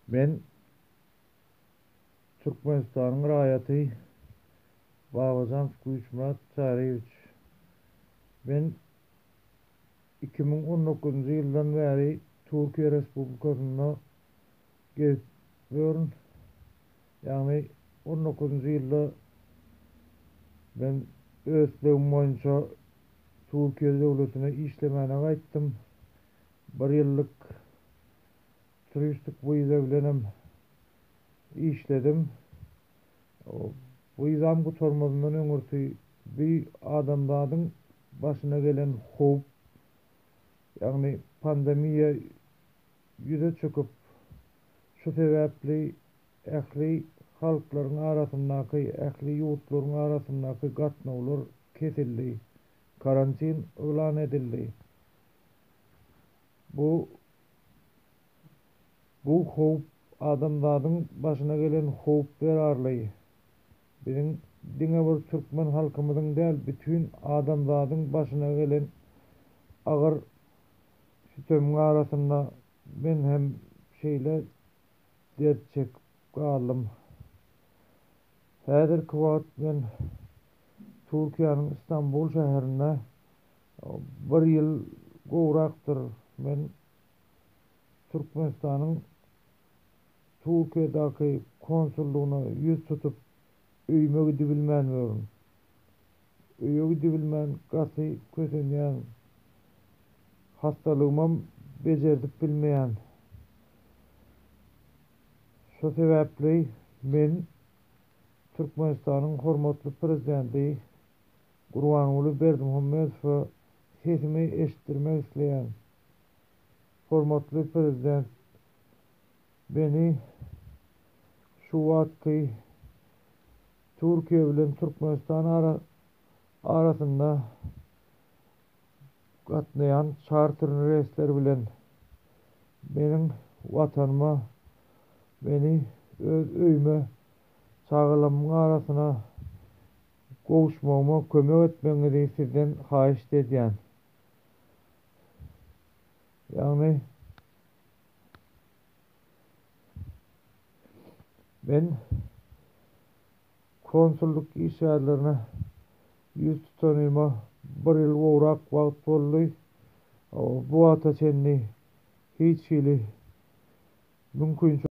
Men Türkmenistanyň raýaty Babajanow Güýçmyrat Çaryýewiç. Men 2019-njy ýyldan bäri Türkiýe Respublikasynda gezip ýörün. Ýagny 19-njy ýylda men öz islegim boýunça Türkiýe döwletine işlemäne gaýtdym. Bir ýyllyk turistik wiza bilenem işledim. Wizam gutarmazyndan öňürti bi adamzadyň başyna gelen howp, ýagny pandemiýa ýüze çykyp, şu sebäpli ähli halklaryň arasyndaky, ähli ýurtlaryň arasyndaky gatnawlar kesildi, karantin yglan edildi. Bu Bu howp adamzadyň başyna gelen howp zerarly, biziň diňe bir türkmen halkymyzyň däl, bütin adamzadyň başyna gelen agyr sütemiň arasynda men hem şeýle dert çekip galdym. Häzirki wagt men Türkiýäniň Istanbul şäherinde bir ýyl gowrakdyr men Türkmenistanyň Türkiýedäki konsullygyna ýüz tutup, öýüme gidibilmän ýörün. Öýe gidibilmän gaty kösenýän. Hassalygymam bejerdip bilmeýän. Şo sebäpli men Türkmenistanyň hormatly Prezidenti Gurbanguly Berdimuhamedowa sesimi eşitdirmek isleýän. Hormatly Prezident meni şu wagtky Türkiýe bilen Türkmenistan arasynda gatnaýan çarter reýsler bilen meniň Watanyma, meni öz öýüme, çagalarymyň arasyna gowuşmagyma kömek etmegiňizi sizden haýyşt edýän. Ýagny men konsullyk işgärlerine ýüz tutanyma bir ýyl gowrak wagt boldy. Bu wagta çenli hiç hili mümkinçilik.